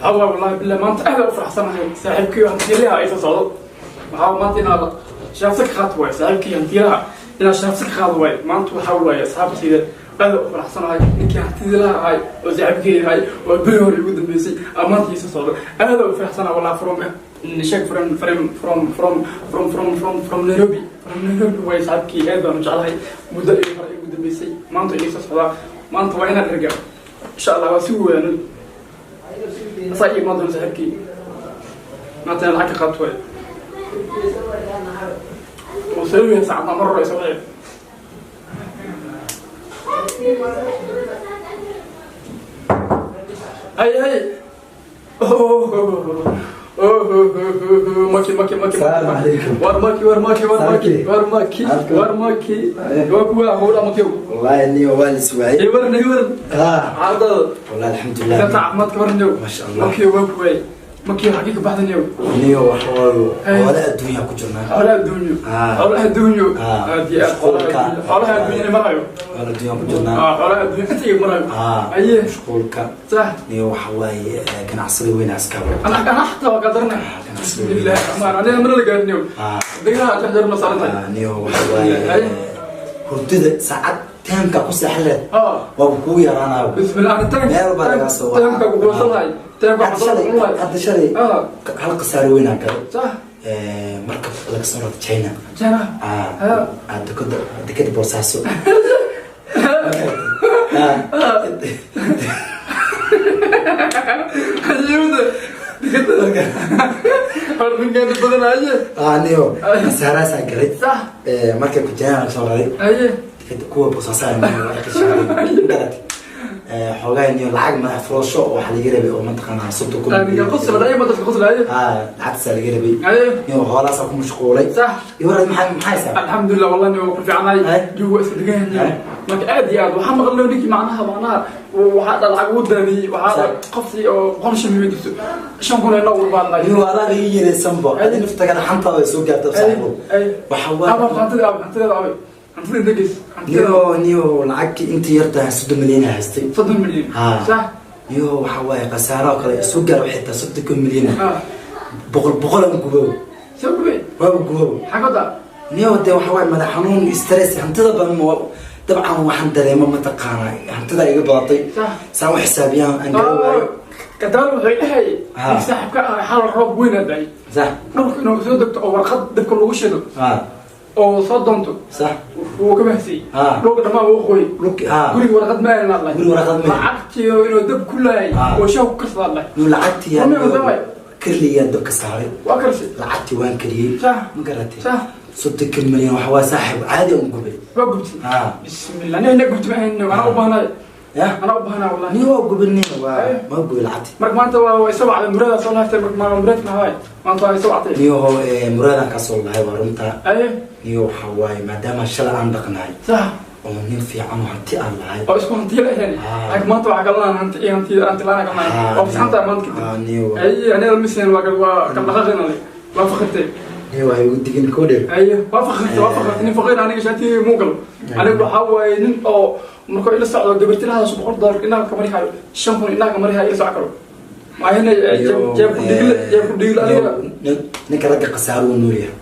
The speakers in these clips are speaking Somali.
Waxaa wallahi billah maanta aad u faraxsanahay, saaxiibkii hantiilaha ay soo socdo. Waxaa maanta inaad shaafsa ka qaad waay, saaxiibkii hantiilaha inaad shaafsa ka qaad waay. Maanta waxaa waaye, asxaabteyda, aad u faraxsanahay. Ninkii hantiilaha ahay oo saaxiibkii ahay oo beri hore igu dambeysay aa maanta ii soo socdo. Aad u faraxsanahay wallahi. From sheeg, from from from from from from from from Nairobi, from Nairobi waay saaxiibkii. Aad baan u jeclahay. Muddo iyo hore igu dambeysay, maanta ii soo socdaa. Maanta waa inaan ergaa, insha Allah. Waa si weyn asaa ii imaan doona saaxiibkii. Maanta inaan lacag ka qaato waay. Wuu soo yahay saacadna mar hore soo wacay. Ay ay, maki maki maki. السلام عليكم. War maki, war maki, war maki, war maki, war maki, waa kuwa howla maki. والله اني والس وعي. Iwaran, iwaran. اه. Xaaladada? والله الحمد لله. Kanta caafimaadka warniyow? ما شاء الله. Maki, waa kuway maki, xagii ka baxdaniyow? نيو وحوالو ولا الدنيا كجرنا. Xoolaha adduunyo. Ah. Xoolaha adduunyo. Ah. Aad iyo aad xoolaha Mashquulka. adduunyo, xoolaha adduunyana marayo. ولا الدنيا كجرنا. Ah, xoolaha adduunyo inta iga marayo. اه. Aye. مشغولك. Sax. نيو وحواي كان عصري وين عسكر. Ana xataa waa qadarnay. Bismillahi raxmaan, aniga mana la gaariniyow. اه. Degaha jeer ma saaran tahay. آه، نيو وحواي Aye. hurdada saacad taamka ku seexleed ah waa kugu yaraanaa. Bismillah, ana taanka Meel baa lagaa soo wacaa. Taanka ku goosanay, taanka. Hadda shalay, hadda shalay ah hal khasaare weynaa galay. Sax. Markab laga soo rartay China. Jana. Ah. Ah. Ah, dekada Boosaaso. Ayuuda digada hor ninkaan badan aye. Ah, niyo khasaarahaasaa galay. Sax. Markabka China laga soo raray. Aye. Dekada kuwa Boosaaso ay ka shaqeeyeen garat. Xoogaa niyo lacag madax furasho oo waxaa laga rabay oo mataqaanaa 30,000. Ninka qosla aye, ma dadka qosla aye. Ah, lacagtaasaa laga rabay. Aye. Niyo hoolaasaa ku mashquulay. Sax. Iyo war, maxaa haysaa? Alxamdulilah, wallahi waa ku fiicnay. Ay. Jawigu waa iska degan yahay. Ay. Marka aad iyo aad waxaa maqlay ninkii macnaha waxaa dha lacag ugu daadiyey, waxaa dha qoftii oo 105 weydiiso 5,000 ee noo baan lahay. Niyo adaa iga yaraysanba adi naftagana xantaada ay soo gaarta, saaxiibo. Ay. Waxa aba waa hantida aba, hantideeda abay, hantida inta geys hantida. Niyo lacagtii intii yartahay 30 milyan ay haystay. 30 milyan? Ha. Sax. Niyo waxa waaye khasaaro oo kale soo gaar, waxay tahay 30 milyan. Ah. Boqol boqol aan gubow. Soo gubay? Waaba gubow. Xagoda? Niyo dee waxa waaye madax xanuun, stress, hantida badan dabcan waxaan dareemo mataqaanaa hantida iga badatay. Sax. Saan u xisaabiyaan aan garan waayo. Gadaal wuxuu dhahay Ha. nin saaxiibka ah, xal roob weyn aa daay. Sax. Dhulka inuu soo degto oo warqad dabka lagu shido ha oo soo doonto. Sax. Wuu ka bahsiyey. Ha. Dhulka dhammaan wuu qoyay. Dhulki ha. Guriga warqad ma aanan lahay. Guriga warqad ma. Lacagtii inuu dab ku laayay Ha. oo shaah ku karsadaa lahay. Niyo lacagtii Rumay wadan waay. Kirliyaa dabka saaray. Waa karsi. Lacagtii waan kariyey. Sax. Ma garatay? Sax. 30 milyan waxa waa, saaxiib, caadi aan gubay. Waa gubtay? Ha. Bismillah, nin gubtay ma ahayn, anaa u baahnay. Ya. Anaa u baahnaa wallahi. Niyo waa gubay, niyo waa Ay. waa gubay lacagtii. Marka maanta waa isa wacday, murada soo laaftay. Marka ma muraadka maxaa waaye? Maanta waa isa wacday. Niyo muraadaan kasoo lahay, waa runtaa. Aye. Niyo waxa waaye maadaama shalay aan dhaqnahay sax oo nin fiican oo hanti aan lahay. Oo isku hantiyo lahayn. Ah. Laakiin maanta waxaa kalanaan hanti iyo hanti hanti laana kalanaan. Ah, waa fasaxantahay maanta kadib. Ah, niyo aye, aniga misin waa kala dhaqaaqina, waa fakirtay. Niyo waa igu digin koodhe. Aye, waa fakirtay, waa fakirtay. Nin faqiir aniga shaatigii muu galo. Aniga waxaa waaye nin oo markuu ila socdo gabarti lahadaas $100 inaga ka marihayo, 5,000 inaga ka marihayo ila soco karo maahina jeeb ku dhigle, jeeb ku dhigle aniga. Ninka ragga khasaaro uu nool yahay,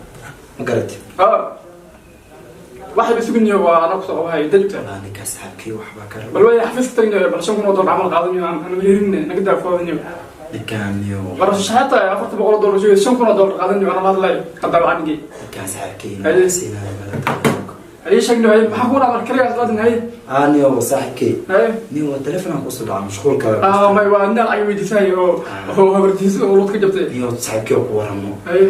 ma garatay? Ah, waxa la isugu niyo waa anaa kusoo qabahay dajta. Walaa ninka saaxiibkii waxbaa ka bal way xafiiska tagnayo, bal $5,000 camal qaadanayo aan yerin naga daafoodanayo. Ninkaan niyo. Barasho xataa $400 sheegay, $5,000 qaadanayo ana la hadlayo hadda wacanigay. Ninkaan saaxiibkii Haye. siinaya malata. Haye, sheegno. Haye, maxaa ku dhacay kaliya islaatin? Haye. Ah, niyo saaxiibkii. Haye. Niyo telefoon kusoo dhaca, mashquul kale. Ah, may waa nin lacag weydiisay oo habartiisa oo lud ka jabtay. Niyo saaxiibkii oo ku waramo. Haye.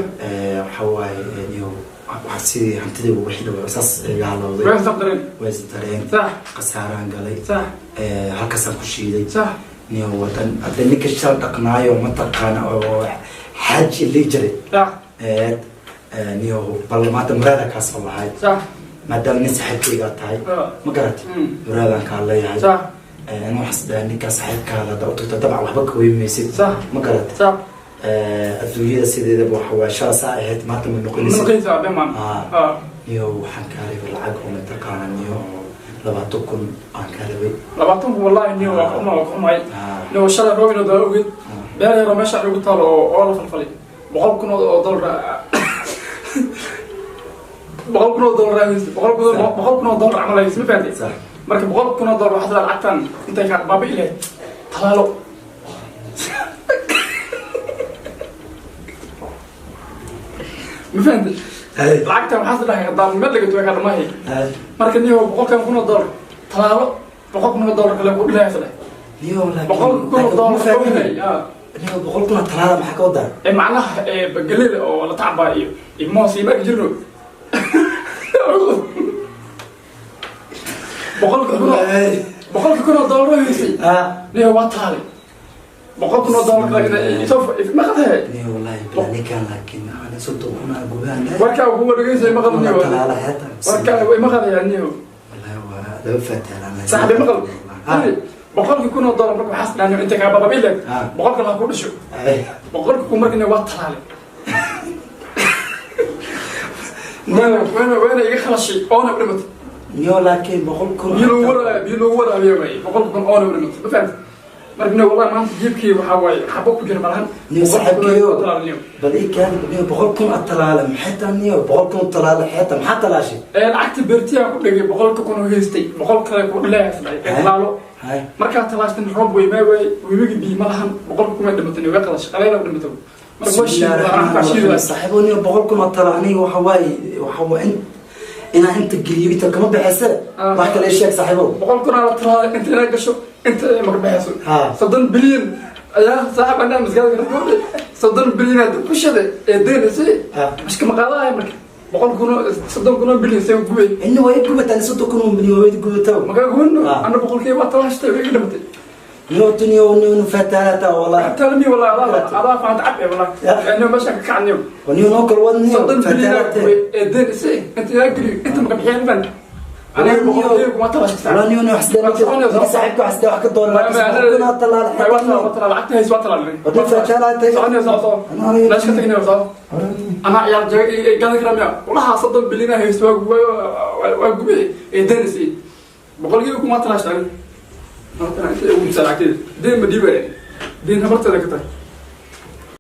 Waxa waaye niyo waxa sidii hantidii wixii dhawa saas iga halowday. Way sabdareen. Way is dareen. Sax. Khasaaraan galay. Sax. Halkaasaan ku shiiday. Sax. Niyo wadan hadda ninka shal dhaqnaayo mataqaana oo xaaji lii jiray. Sax. Niyo bal maanta muraada kaasoo lahay. Sax. Maadaama nin saaxiibkayga tahay, ma garatay? Muraadaan kaa leeyahay. Sax. In waxaas dhahay ninkaa saaxiibkaada hadda u tagto, dabcan waxba ka weymaysid. Sax. Ma garatay? Sax. Adduunyada sideedaba waxa waa shala saa ahayd maanta ma noqonaysid. Manqaysa dhamaan. Ah. Ah. Niyo waxaan kaa rabay lacag oo mataqaana niyo oo 20,000 aan kaa rabay. 20,000, wallahi niyo waa kuma, waa kumay. Ah. Niyo shalay roob inoo daa ogeed. Beer yaroo meesha ugu taalo oo la falfalay, $100,000, $100,000 haysta, $100,000 camal haysta, ma fahantay? Sax. Marka $100,000 waxaa tiraa lacagtan intay kaa baabi'i lahayd talaalo. Ma fahantay? Hay. Lacagtan waxaa tidhahay haddaan meel dhigato way kaa dhamaahay. Hay. Marka niyo $100,000 talaalo, $100,000 kale ku dhilahaysa dheh. Niyo laakiin $100,000 laakiin ma fahmin. kowinay. Niyo 100,000 oo talaala maxaa ka wadaa? Ee macnaha ee bagalida oo la tacbaa iyo moos iyo marka jirno 100,000, $100,000 oo haysay. Ah. Niyo waa taalay $100,000 kale soo ma qadahay. Niyo wallahi bilaa ninkan laakiin ana 30,000 aa gubaan. Warkaa kuwa dhegeysay ma qado niyo. Talaala xeeta. Warkaa way ma qadayaa niyo. Wallahi waa laba faataala. Saaxiib maqal, $100,000 marka waxaas dhaaniyo inta kaa bababileed Ah. 100 kale ha ku dhisho. Ay. 100,000 markana waa talaalay, wayna iga khalashay oona u dhimatay. Niyo laakiin 100,000 Biyo loogu waraabiyo, biyo loogu waraabiyo waaye, 100,000 oona u dhimatay, ma fahamtay? Marka niyo wallahi maanta jiibkii waxaa waaye xabo ku jira malahan. Niyo saaxiibkeyo. Waa talaalay niyo. Bal ii kaan niyo 100,000 aad talaala maxay tahay? Niyo 100,000 talaala xeeta maxaa talaashay? Ee lacagta beertiyaa ku dhigay 100,000 oo haystay, 100 kale ku dhilayaa ee talaalo. Hay. Markaa talaashtan roob wey maa waay, webigi biyo ma lahan, 100,000 ay dhimatay, way qalashay, qaleela u dhimatay. Marka waa shiid, waa shiid waay. Saaxiibo niyo 100,000 oo talaala aniga waxa waaye in inaan inta geliyo inta kama baxayse. Ah. Wax kale ii sheeg saaxiibo. 100,000 aa la talaalay, inta inaad gasho inta maka baxayso. Ha. 30 bilyan ayaa saaxib anaa maskaxda kala, 30 bilyan aad ku shaday ee deynaysa. Ah. Mashka ma qaadaya marka 100,000 oo 30,000 oo bilyan see gubay? Ina way gubataan 30,000 oo milyan way gubataa. Makaa gubano. Ah. Ana 100-kii waa talaashtay, way iga dhimatay. Niyo tuniyo niyo faataala taa wallahi. Talami wallahi adaa faanta cab wallahi. Ya. Niyo meesha ka kacniyo. Niyo noo kala wad niyo 30 bilyan faataala gubay ee deynaysa, inta inaad geliyo inta maka bixiyaan ban aniga 100-kii kuma talaashtay. Wala niyo niyo xasdeen saaxiibka xasdeen wax ka doon laakiin 100,000 oo talaala xeeta. Lacagta hays waa talaalay. Wadin faataala tahay. Soconaya, soco soco, meesha ka tagnaya, soco. Anaa ciyaar jaga gadan kara miya walaha 30 bilyan haysto waa gubay ee deynaysa, 100-kii kuma talaashtay. Markana inta ugu lacagteeda deen ma dhiibaya, deen habarteeda ka tahay.